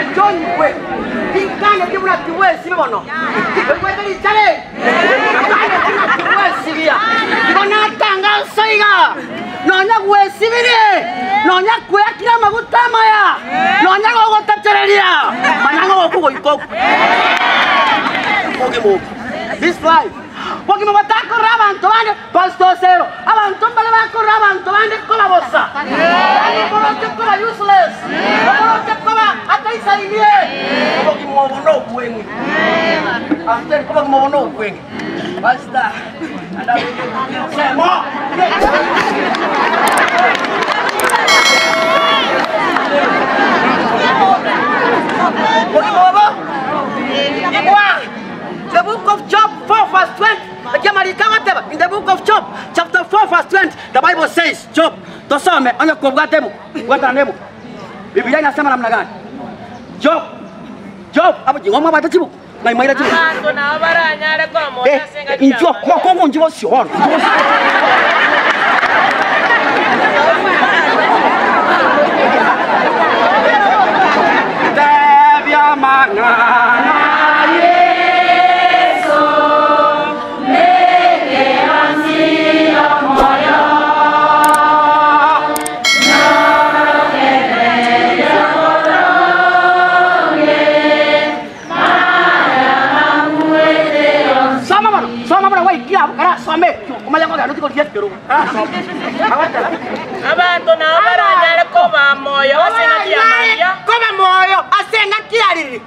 Ancha onyigwe, tinkaneti buna tibwesibi bono. Oigwete richare eri? Tinkaneti ng'a tibwesibia. Igo natangansa iga, nonya gwesibirie, nonya kweakire amaguta amaya, nonya gogotachereria, manya ng'a ogokwa goika okwe. Obogima obo. This life. Bogima botakorera abanto bande, Pastor Osero, abanto mbare bakorera abanto bande koba bosa, yaani omoroche koba useless, omoroche koba ataisainie. Obogima obo nobweng'e. I'm telling you, obogima obo nobweng'e. Pastor, naende abeke ebuku ensemo. Obogima obo, igwa, the book of Job 4 verse 20. Naki amariko agoteba in the book of Job chapter 4 verse 20 the Bible says Job tosome onye kobwate ebuku bwatana na ebuku Bibilia inasema namna gani Job Job abo jing'o mwabwate chibuku ng'ai mwaira chibuku Abanto nabo baranyare komocha Eh, ase engaki inchuo y'amang'ana. mokongu inchuo bosio bono inchuo bosio. Tebia amang'ana Soma bono, soma bono gwaikire abwo, karasome ekio, omanye kogenda otige korigia ekerogo. Karasome. Agoteba. Abanto nabo baranyare koba moyo ase engaki ya mambia. Koba moyo ase engaki ya riri?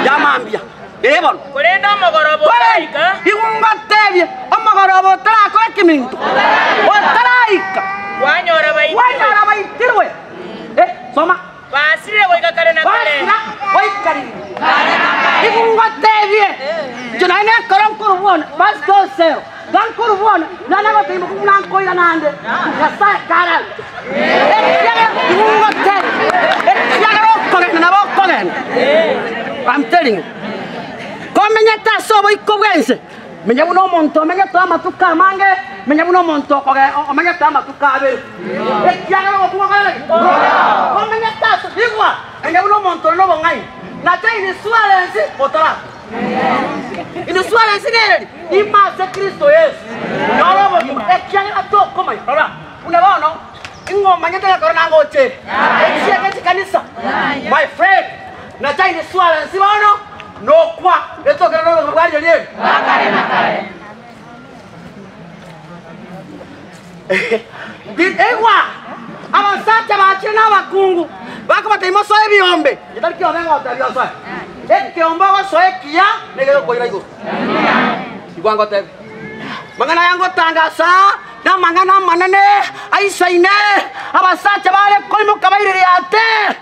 Ya mambia. Ee bono. Korende omogoroba otaraika. Igo ngotebie, omogoroba otarakora keminto, otaraika. Kwanyora baitirwe. Kwanyora baitirwe. Eh, soma. Basirire goika kare na kare. Basira goika riri. Igo ngotebie, inche naende nekero nkorobwana, Pastor Oseo, iga nkorobwana, nane gotebia mokungu buna nkoira nande, Nyasae karanche. Ekiagera igo ngotebie, ekiagera okogenda nabo okogenda. I'm telling you. Komenyete ase oboiko bw'ense, menya buna omonto omenyete amatuko amange, menya buna omonto okoge omenyete amatuko abere. Ekiagera ogokwa gokore ki? Komenyete ase igwa, menya buna omonto ore nobong'aini, nacha insurance otarakwa. Insurance nereri? Ime ase Kristo Yeso, nyora obogima, ekiagera tokomanya. Rora, buna bono ing'o omanyete gekoro nangochere echiege chikanisa? My friend, nacha insurance bono nokwa etokere nobogima bwa riria eri. Igwa, abasacha bachire na abakungu bakobatebia mosoe ebiombe, getari kiombe ngotebia osoe. Ekeombe ogosoa ekiya nigo gekoira igoro. Igwa ngotebie, mang'ana aya ngotangasa namang'ana amanene aisaine, abasacha bare koimoka bairire ate,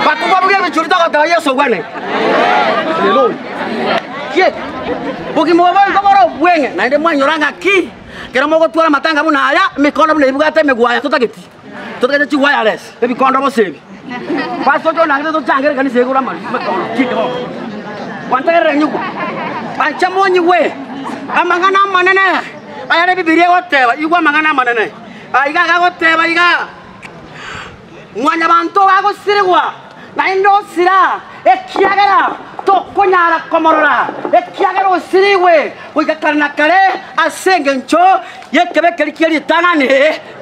bakobua buya ebichuri togoteba Yeso obwane. Haleluya! Ki? Bogima obo igo bore obweng'e, naende mwanyora ng'aki, ekero mogotwara amatanga buna aya, emikondo buna ebwate emegwaya totageti, totagete chiwireless, ebikondo bosa ebi. Pastor John angete tochangere ekanisa igoro amari emikondo ki bono. Gwantegerera nyigwe, ancha monyigwe amang'ana amanene ayare ebibiria egoteba, igwa amang'ana amanene. Aiga agagoteba iga. Mwanyabanto agosirigwa, naende osira, ekiagera tokonyara komorora, ekiagera osirigwe goika kare na kare ase engencho y'ekebe keria kie ritang'ani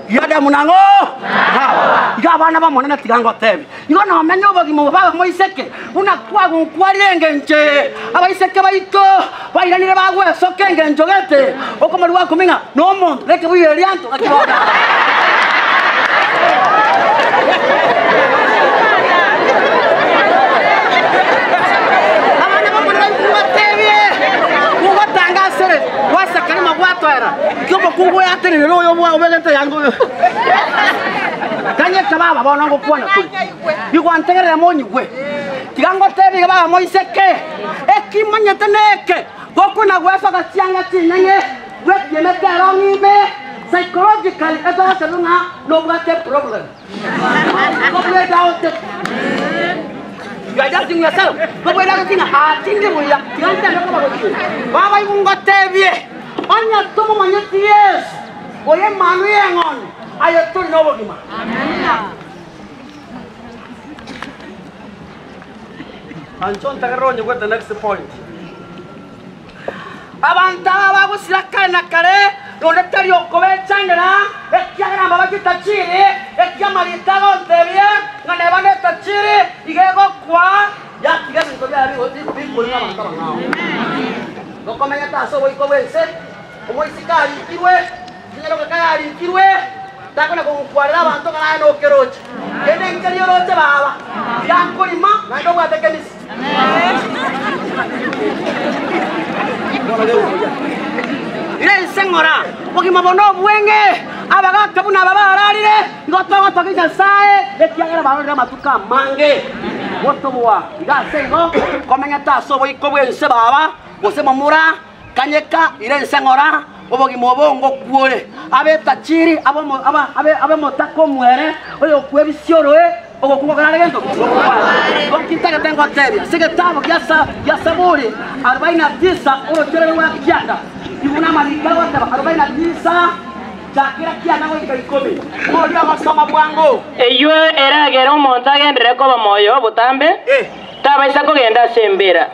gi'Adamu na ng'o? Hawa. Igo abana b'Omonene tiga ngotebie, igo nomenye obogima obo baba moiseke, buna kwagonkwarire engencho eye, abaiseke baito bairanire bagwesoka engencho gete, okomorua gwakumia ng'a nomonto, nekebuya erianto gaki bono. Abana b'Omonene ngobatebie, ngobatangasere, gwasakana magwatoera, ki omokungu oyo atenenere oyo obegete yanga oyo. Tanyeka baba bono ngokwana tore. Igwantegerera monyigwe. Tiga ngotebie iga baba moiseke, eki manyete neke, gokona gwesoka chianga chinyeng'e, bw'ekiemete ero ng'ime, psychologically etogoserwa ng'a nobwate eproblem. Kobwedaote. You are judging yourself. Kobwedaote ng'a ah tindi buya, tiga nteme koba gochia. Baba igo ngotebie, onye tomomanyeti Yeso, oyo Emanu y'eng'ondi, aye tori nobogima. Ancho ntegerere onyigwe the next point. Abanto aba bagosira kare na kare, na onde tari okobechandera, ekiagera mbaba chitachiri, ekia amariko agontebia, ng'a neba netachiri, iga egokwa, yatiga ebinto biaye bikorire abanto abang'ao. Gokomenyete ase oboiko bw'ense, omoiseke arikirwe, chinyaroka kayarikirwe, takona kogokwarera abanto ng'a naye nokeroche. Kende nkeria oroche baba, tiga nkorima, naende obwate kemisi. Ira ense ng'ora, obogima bono obweng'e, abagaaka buna aba bararire, igo togotogia Nyasae, ekiagera barorire amatuko amange. Gotoboa iga ase igo, komenyete ase oboiko bw'ense baba, gose momura, kanyeka, ira ense ng'ora, obogima obo ngokwore. Abe etachiri, abe omo- aba- abe abe omotaka omwere, oyokwa ebisioroe, ogokwa gokora gento ki? Gokwa. Igo ntagete ngotebie, ase egetabu gia sa gia Saburi arobaini na tisa, orocherere rwa kianda, igo buna amariko agoteba, arobaini na tisa, chakera kianda goika ikomi, ng'oria ogosoma bwango. Eyio eragere omonto agenderere koba moyo botambe, tabaisa kogenda ase embera.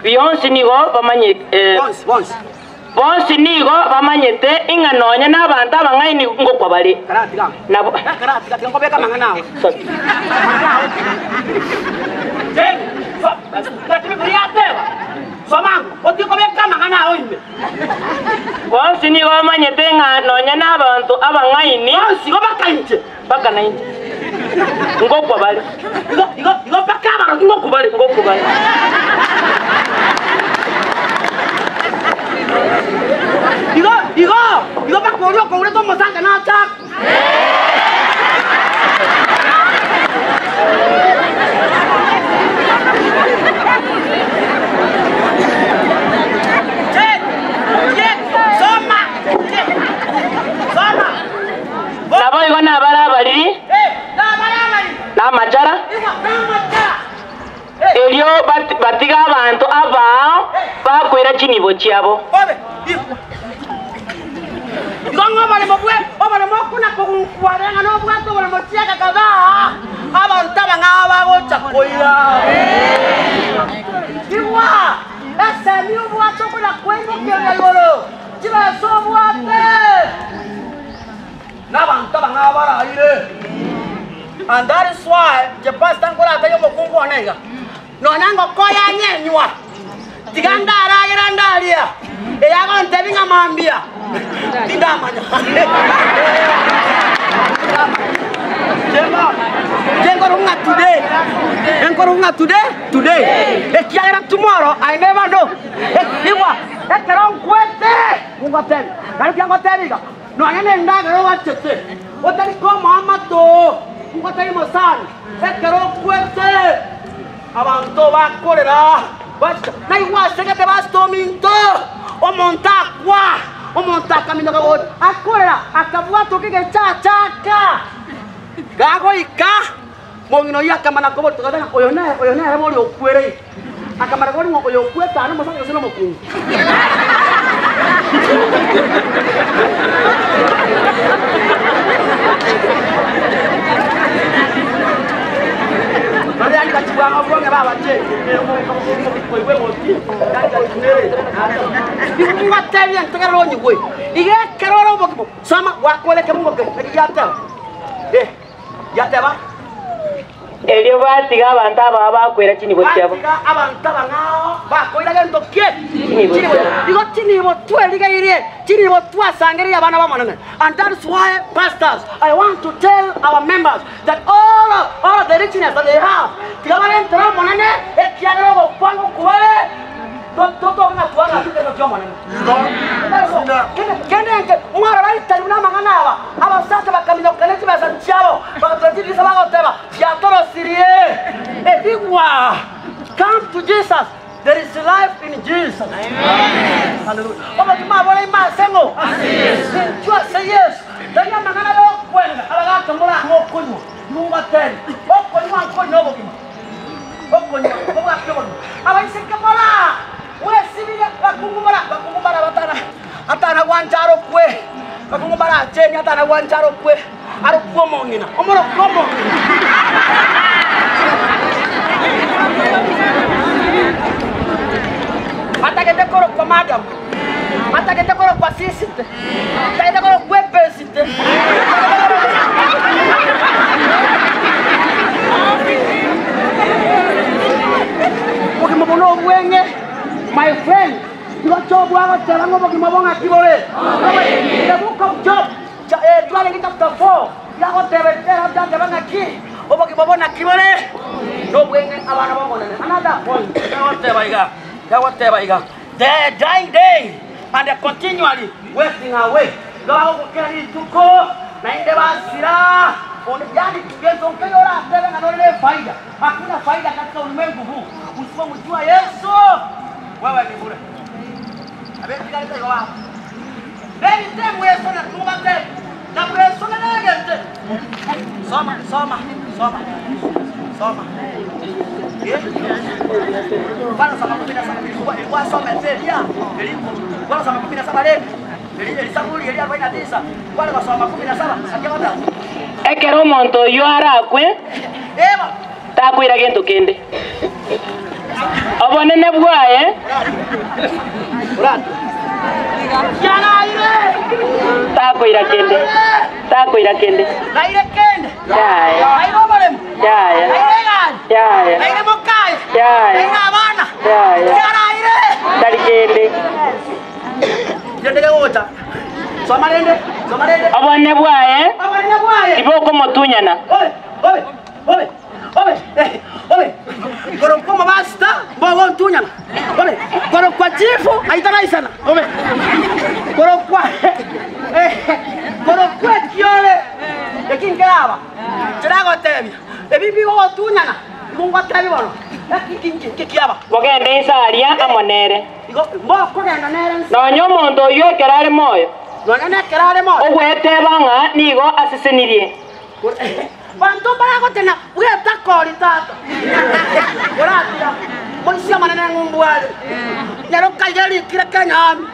Bionsi nigo bamanyete, Bonsi, bonsi. bonsi nigo bamanyete ing'a nonya nabanto abang'aini ngokwa bare. Karatiga. Nabo Karatiga, tiga nkobeka amang'ana ao. Sorry. Bonsi nigo bamanyete ng'a nonya nabanto abang'aini Bonsi igo baka inche. Mpaka nainche ngokwa bare. Igo, igo, igo mpaka abarogi ngokwa bare. Ngokwa bare. Igo, igo, igo mpaka oria okourete omosacha nachake. Check, check, soma, check, soma. Naboigo nabare abariri, na amachara, erio batige abanto abaao bakoira chinibo chiabo. Igo ng'a oboremo bwe oboremo okuna kogunkwarera ng'a nobwate oboremo chiaka kadhaa, abanto abang'ao bagocha koira. Igwa, esemi obwate okona koimokereria igoro, chibesa obwate. Nabanto abang'ao baraire. And that is why inche pastor nkoratebie omokungu one iga, nonya ngoko yanyenywa, tiga ndaragera ndaria, eye agontebia ng'a mambia, tindamanya. Inche nkorokwa ng'a today, nkorokwa ng'a today, today, ekiagera tomorrow I never know. Igwa, ekero nkwete, ngotebia, nari ki ngotebia iga. Nonya nendagera oachete, otari komoa amato, ngotari mosani, ekero okwete, abanto bakorera, bachicha, Naigwe asegete basito ominto, omonto akwa, omonto akaminyoka gocha, akorera, akabwatwa egechaachaka, gagoika, mong'ina oyio akamana koboria, togoteba ng'a oyo nere, oyo nere boria okwereire. Akamana koboria ng'a oyo okwete aa nomosacha gose nomokungu. Ngotebi ntegerere onyigwe. Iga ekero ore omogima, soma gwakora ekemungo keria, naki giateba? Eh, giateba? Erio batiga abanto abao bakoira chinibo chiabo. Batiga abanto abang'ao bakoira gento ki? Chinibo chiabo. Igo chinibo twerigeirie, chinibo twasangereire abana b'Omonene. And that is why pastors, I want to tell our members that all of, all of the richness that they have, tiga barentere Omonene, ekiagera ogokwa ngokobare, totoke ng'a twagachete egento ki'Omonene. Kende enke, mwarora ritari buna amang'ana aba, abasacha bakaminyoka ne chibesa chiabo, bagatura chidirisa bagoteba, Chiatorosirie ebigwa. Come to Jesus, there is life in Jesus. Hallelujah. Obogima bore ime ase ng'o? Inchuo ase Yesu. Tari amang'ana y'okwenga abagaaka morang'e okonywa, nigo ngobatebia, okonywa nkori nobogima. Okonywa nkobwate obogima. Abaiseke moraa, mwesibirie, abakungu moraa, abakungu mbare abatana atana gwancha arokwe, abakungu mbaracheni atana gwancha arokwe. Arokwe omong'ina, omorokwe omong'ina. Batagete korokwa madam, batagete korokwa sisite, batagete korokwa epesite. Obogima obo nobweng'e, my friend, igo Job agoteba ng'a obogima obo ng'aki bore? The book of Job, twarenge chapter 4, iga agoteba agateba ng'aki, obogima obo naki bore? Nobweng'e abana b'Omonene. Another point, iga agoteba iga, iga agoteba iga, The dying day and continually wasting away, iga bagokwa kera rituko, naende basira, onde yaani gento nkeiyo oratebe ng'a nore nefaida, hakuna faida katika ulimwengu huu, usipomjua Yesu wewe ni bure. Abetigarete igo babo. Nerite mwesone nigo batebe, na mwesone negente. Soma, soma, soma, soma. Eh? Bwana soma 17 ilikuwa ilikuwa soma Elia. Eliko. Bwana soma 17 leo. Eli Elisaburi Elia 49. Bwana soma 17. Akibata. Ekero omonto oyio arakwe, Eva. takwira gento kende. Obonene bwaye Uratu. Yana ile. takwira kende, takwira kende. Naire kende. Yaya, Naire oboremo. yaya, Naire egari. yaya, Naire mokaye. yaya, Naire abana. yaya, Yana ile. tari kende. Yendege gocha. Soma rende. Soma rende. Obonene bwaye Obonene bwaye. tibokomotunyana. Obe, obe, obe, obe, eh, obe. Koro kwa mabasta, bogo ntunyana. Obe, koro kwa chifu, aitanaisana. Obe. Koro kwa, eh, koro kwa kiole. Ekinkeraba. Chirago tebia. Ebi bigo tunyana. Igo ngwatebi bono. Ekinkinki kiaba. Bogende insaria amonere. Igo mboko genda nere nse. Nonya omonto oyio ekero are moyo, Nonya nekera are moyo. ogweteba ng'a nigo asesenirie. Banto baragotena bwetakori tata. Oratira. Moisia manene ng'umbware. Nyaro kaigeri kira kenyami.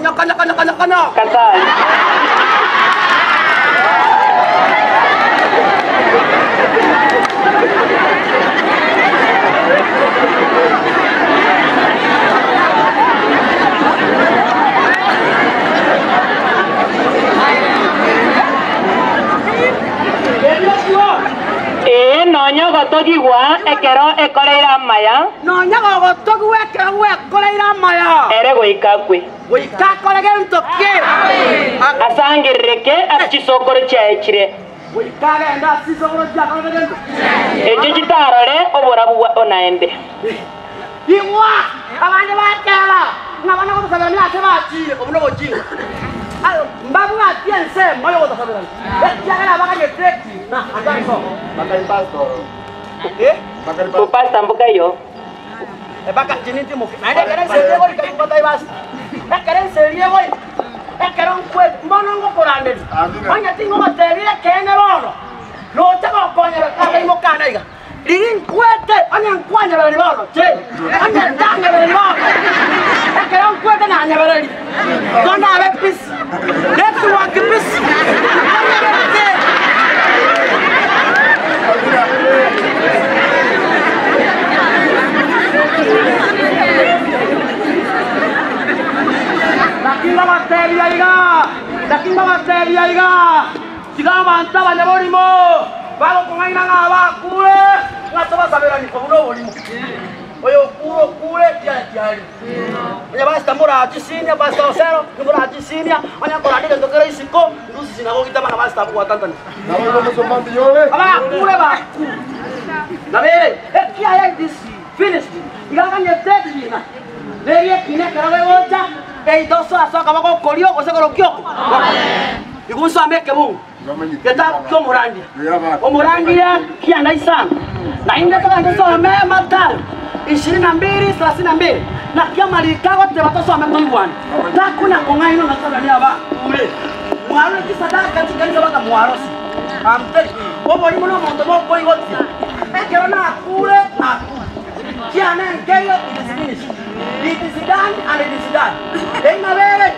Nyoko nyoko nyoko nyoko nyoko. Kasari. Ee, nonya ogotogigwa ekero ekoreire amaya, Nonya gogotogigwa ekero gwekoreire amaya. ere goika akwe. Goika akore gento ki. Asangerereke ase chisokoro chiaye chire. Goika agende ase chisokoro chiakore gento. Echio chitarore oborabu bwa onaende. Igwa abande bateba ng'a bana gotosaberania ase bachire obo nobochire. Ayo mbabwatie ensemo yogotosaberania. Ekiagera bakanyete na andaso. Eh? Bopasta mboka yo. Ebaka chiniti muke. Naende ekero ense eria egoika igotai basi. Ekero ense eria egoika. Ekero nkwe mbono ngokoranderia. Onye tingogotebire ekeene bono. Nocha gokonyera akaimokana iga. Riri nkwete onye nkwanyebereri bono. Che. Onye ntanyebereri bono. Ekero nkwete nanyebereri. Tonda abe peace. Network peace. Nkonyeberete. Lakini babatebia iga. Lakini babatebia iga. Tiga abantu abanyaborimo. Bagokong'aina ng'a bakure. Ng'a tobasaberani obu noborimo. Oyo okure okure tiare tiari. Onye pastor morachisinia, pastor Osero, nimorachisinia, onye nkorande gento kere isiko, ndusi sinagogi tama na pastor abugwatantani. Abakure bakure. Nabere, ekiaya it is finished. Igakanyete ekina. Reri ekina ekero gegocha, eitoso ase akaboko okorio gose korokioko. Igo nsome ekebungu. Getabu kia omorandia. Omorandia kianda isano. Naende togende tusome Mathayo 22:32. Naki amariko agoteba tosome toigwane. Takuna kong'ainwa nasabani abakure. Mwarore chisadaka chikanisa baka mwarosi. I'm telling you, oborimo nomonto bokoigotia. Ekero nakure, nakure. Kiana nkeyo, it is finished. It is done and it is done. Einabere.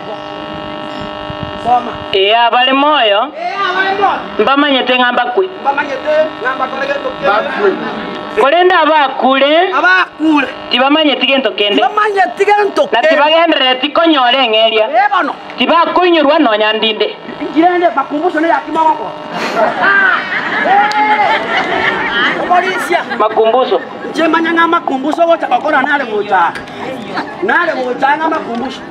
Soma. Ee, abare moyo, Eh, abare moyo. mbamanyete ng'a mbakwe. Mbamanyete ng'a mbakore gento kende. Korende abakure, Abakure. Bakure. Tibamanyeti gento kende. Tibamanyeti gento Na kende. tibagenderereti konyora eng'eria. Ee bono. Tibakoinyorwa nonya ndinde. Inki rende makumbusho neyaki mogokora? Ee, omorisia. Makumbuso. Inche manya ng'a amakumbusho ogocha gokora nare gocha aa. Nare gocha aa ng'a amakumbusho.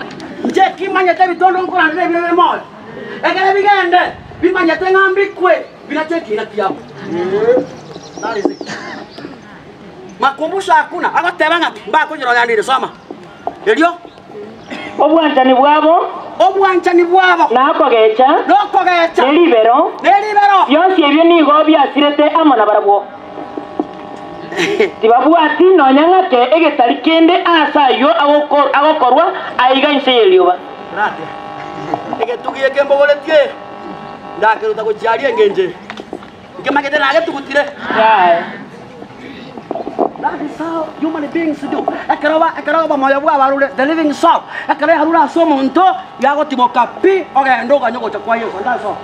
Inche kimanyete ebitondo nkorandera ebire bire moyo. Ekero bigende, bimanyete ng'a mbikwe, binache ekiina kiabo. That is it. Makumbusho akuna, agoteba ng'a ki? Mbakonyora oyanire, soma. Erio. Obwanchani bwabo. Obwanchani bwabo. Na okogecha. Na okogecha. Ne ribero. Ne ribero. Bionsi ebio nigo biasirete amo nabarabwo. Tibabwati nonya ng'ake egetari kende aase ayio agokorwa aiga inse y'erioba. Egetugi eke mbogoretie, ndakeruta gochia aria engencho eye. Nkemanyete nagetugutire. That is how human beings do. Ekero ba ekero obomoyo bwabarure, the living soul, ekero yarure ase omonto, yagotimoka pi, ogenda oganya ogocha kwa Yeso. That's all.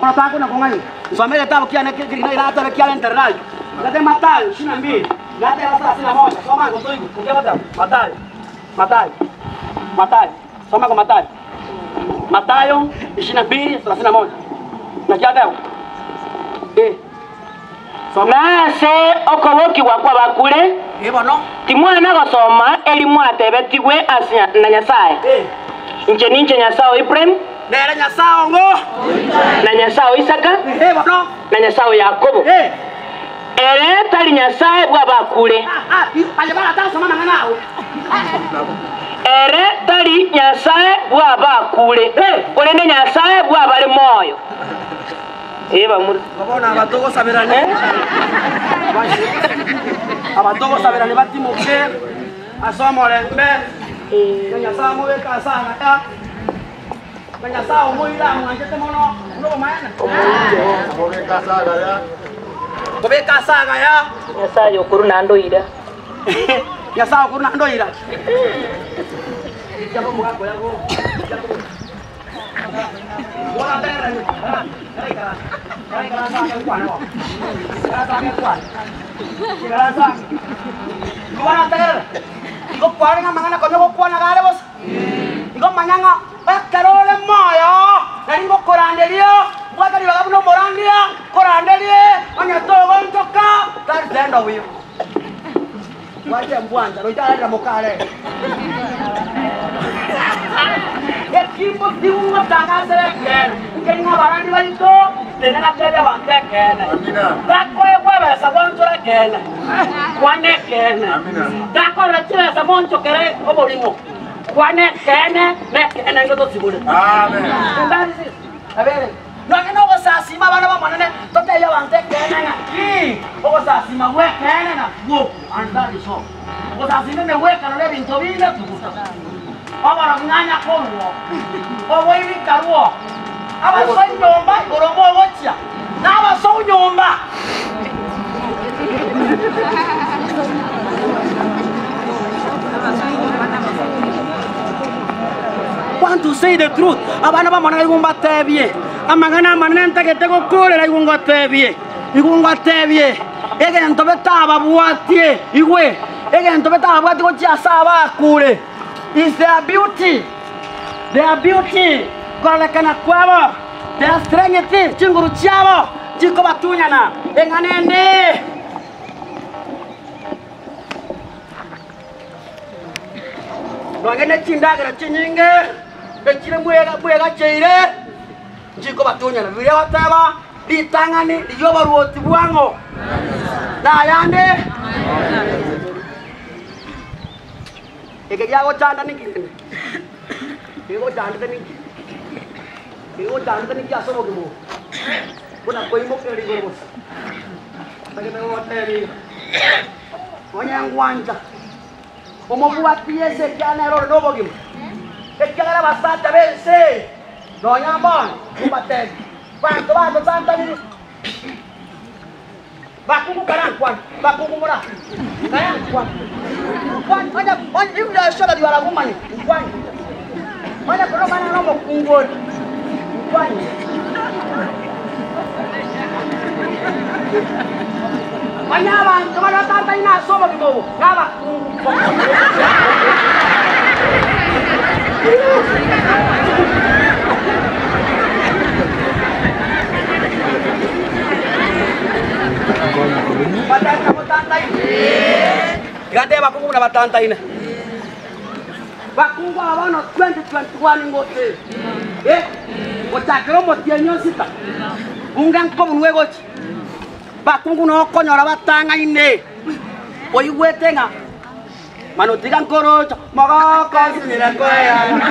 Bono takona kong'aina. Nsome egetabu kiane ki- keri naratebe kiarenterera ayio. Ngate Mathayo ishirini na mbili, ngateba thelathini na moja. Soma ango toigwe. Okia goteba, Mathayo, Mathayo, Mathayo. Soma kwa Mathayo. Mathayo ishirini na mbili thelathini na moja. Naki ateba? Eh. Soma. Na ase okobokigwa kw'abakure, Eh bono. timwana gosoma eri mwatebetigwe ase na Nyasae, Eh. Inche ninche Nyasae o Ibrahimu, Nere Nyasae ong'o? na Nyasae o Isaka, Eh bono. na Nyasae o Yakobo. Eh. Ere tari Nyasae bw'abakure. Ere tari Nyasae bw'abakure, korende Nyasae bw'abare moyo. Ee, bamura. Bono abatogosaberane, abatogosaberane batimoke ase omorembe, na Nyasae amobeke ase agaya. Na Nyasae omoire amwanchete mono buna obomaene. Kobeka ase agaya. Nyasae okorwa naende oira. Nyasae okorwa naende oira. Igo kwarenge amang'ana konya gokwana gare bosa. Igo manya ng'a ekero ore moyo, nari ngokoranderia, bwata ribaga buna omorandia, nkoranderie, onye togonchoka, that is the end of you. Bwata embwancha, roche ararera mokare. Ekimbo ting'otangasera ekeene, nkeri ng'a abarandi baito, tenena tebia abanto ekeene. Bakoegwa ebesa gwanchora ekeene, kwana ekeene. Takorora chibesa monchokere oborimo. Kwana ekeene, na ekeene nigo tosibore. Nonya nogosasima abana b'Omonene, totebie abanto ekeene ng'aki ogosasima gw'ekeene nakwo okwo. And that is all. Ogosasima emegwekano na ebinto binde tuguta. Oborogi ng'anya korwa oo, oboibi karwa oo. Abasoi nyomba igoro mogochia, na abasou nyomba. Want to say the truth, abana b'Omonene igo mbatebie amang'ana amanene ntagete gokoorera igo ngotebie, igo ngotebie egento betababwatie igwe, egento betababwatie gochia ase abakure is their beauty, their beauty, kororekana kwabo. Their strength, chinguru chiabo chikobatunyana eng'ana ende. Nonya ne chindagera chinyinge echire mwegacheire nchikobatunyana. Bibilia egoteba, Ritang'ani riria oboruoti bwang'o, na ayande eke giagochanda ninki rende? Kegochandete ninki? Kegochandete ninki ase obogima obo? Buna koimokereria igoro bosa. Tagete gogotebia iga, Onye ngwancha, omobwati Yeso ekiagera nere ore nobogima, ekiagera abasacha b'ense eye nonya mbono mbatebi, banto batotantanire pi. Bakungu karankwane, bakungu mora karankwane. Nkwane, onye, onye, if you are sure that you are a woman, nkwane. Onye koro omwana na omokungu ore, nkwane. Onye abanto baria batantaine ase obogima obo nabakungu boka. Batete motantaine? Tiga ntebe bakungu buna batantaine. Bakungu aba bono 2021 ngocha ere. Gochakera omotienyi o sita, bunge nkobunwa egochi. Bakungu nokonyora batang'aine, oigwete ng'a mano tiga nkorocha mogoko nsinyire koeyana.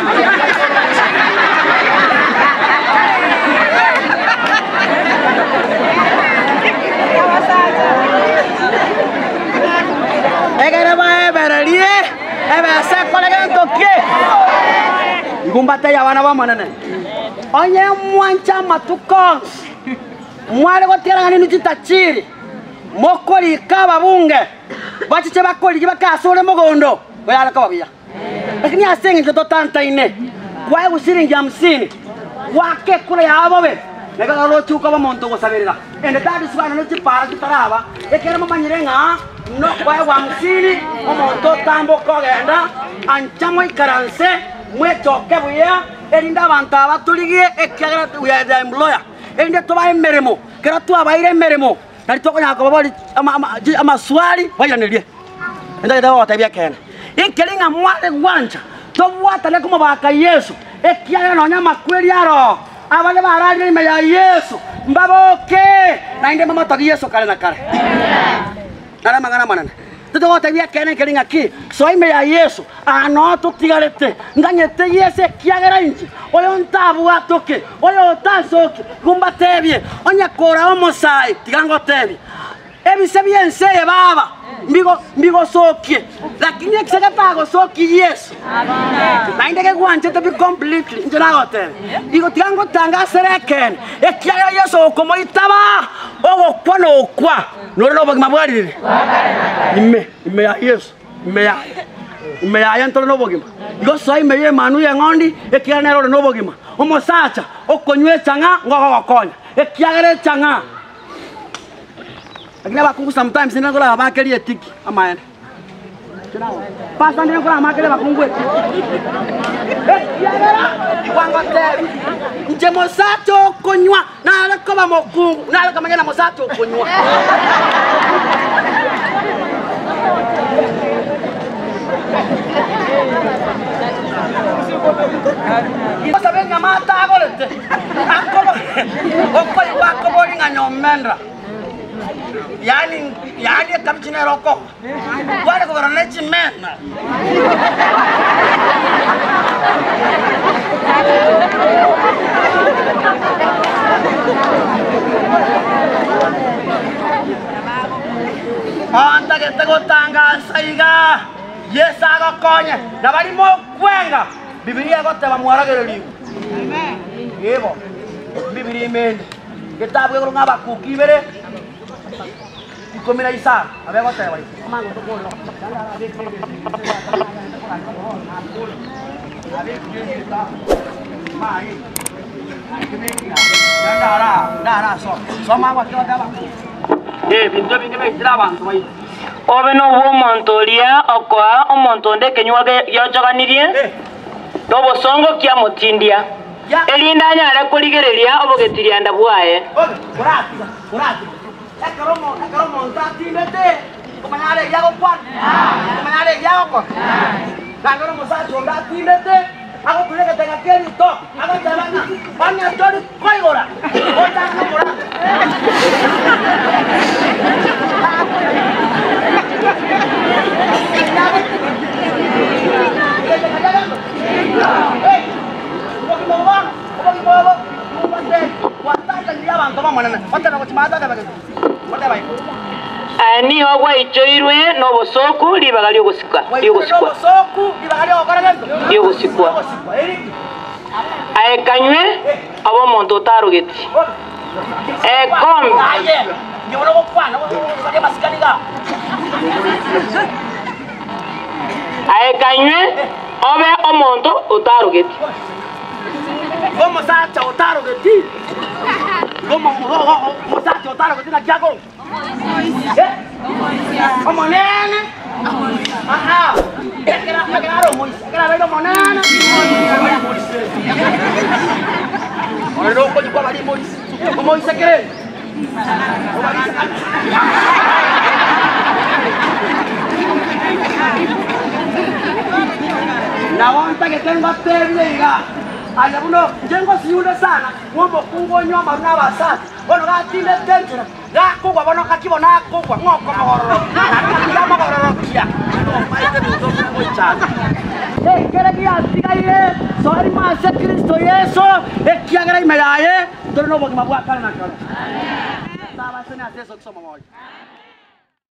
Egere baebererie ebesa ekore gento ki? Igo mbatebie abana b'Omonene, onye mwancha amatuko onsi, Mware gotiga ng'a ninwe chitachiri, mokorika ababunge bachiche bakorigie bake ase ore mogondo, oyare koba buya. Lakini ase engencho totantaine, kwaegwa shilingi hamsini, gwaka ekura yao bobe, na igo oroche okoba omonto ogosaberera. Ende tari sibana ne chipara chitaraba, ekero momanyire ng'a nokwaegwa hamsini, omonto otamboka ogenda, ancha moikaranse, mwechoke buya, erinde abanto aba torigie, ekiagera we are the employer. Erinde tobae emeremo, ekero twabaeire emeremo, nari tokonyara kobaboria amaswali bairanerie. Ntagete gogotebia ekeene, ekeri ng'a mware gwancha tobwatane komobaka Yeso, ekiagera nonya amakweri aroo, abaria bararire ime ya Yeso mbaboke, naende mbamotogie Yeso kare na kare. Naro amang'ana amanene. Titogotebia ekeene nkeri ng'aki, soa ime ya Yeso, aa noo totigarete, nganyete Yeso ekiagera inche, oyo ntabwatoke, oyo otansokie, igo mbatebie, onye kora omosae, tiga ngotebie, ebise bi'ense eye baba, mbigo mbigosokie, lakini ekise getagosoki Yeso, naende gegwanchete pi completely, inche nagotebia, igo tiga ngotangasere ekeene, ekiagera Yeso okomoitaba, ogokwa nokwa. Nore nobogima bwaririre ime, ime ya Yeso, ime yaye, ime yaye ntore nobogima. Igo soa ime y'Emanu y'eng'ondi, ekiagera nere ore nobogima. Omosacha okonywa echang'aa ngogogokonya, ekiagera echang'aa. Lakini abakungu sometimes nigo nkorabakerie etiki amaene. Pastor ndire nkoramakere abakungu etiki. Ekiagera kwangotebi inche mosacha okonywa nare koba mokungu nare komenya na mosacha okonywa. Osabe enyama atagorete akobo okoigwa akobori ng'a nyomendra yaani yaani ekabichi nere okoba. Kware kogora ne chimena. Ontagete gotangasa iga, Yeso agokonye, na baria mokwenga, Bibilia egoteba mwaragererigwe. Igo, Bibilia imende, getabu gekoro ng'a Habakuki ibere. Ikomi na isano, nabo egoteba iga. Obe nobw'omonto oria okoa omonto onde ekenyugwa giochoganirie, na obosongo kiamotindia, erinde anyare korigereria obogetirianda bwaye. Ekero ekero omonto atindete, omanya are eria agokwana? Omanya are eria agokora? Naende ore omosacha onde atindete, agoturia egetega kia eritoke, agoteba ng'a onye tori koigora, otang'ane omorango. Obogima obo bono, obogima obo, Gwatang'anirie abanto b'Omonene, otebe gochia maate otebe gete, otebe igo. Aye nigo gwaichoirwe nobosooku ribaga ri'ogosikwa, Gwaichoirwe ri'ogosikwa. nobosooku ribaga ri'ogokora gento, Ri'ogosikwa. ri'ogosikwa, eriki. Aye kanywe, obe omonto otarogeti. Ekombe. Aye, inche bono ogokwana, ogosaria amasikani igaa. Aye kanywe, obe omonto otarogeti. Omosacha otarogeti, omosacha otarogeti naki akorokwa? Eh? Omonene? Aa, ekero ekero are omoisia, ekero abeire omonene, Ore nokonywa kwaba rimoisi. Omoisia kere? Nabo ntagete ngoteebie iga, aye buna inche ngosiunde sana, ng'a omokungu onywe amarwa na abasacha, bono gatindete enchera, gakogwa bono gaki bono akogwa, ng'a okomogororokia, naende ng'aki amogororokia, nomaete ebinto okomoichana. Ekere giatigaire, soa rimo ase Kristo Yeso, ekiagera ime yaye tore nobogima bwa kare na kare. Nyasae abasesenie ase Yeso Kristo Omomoyo.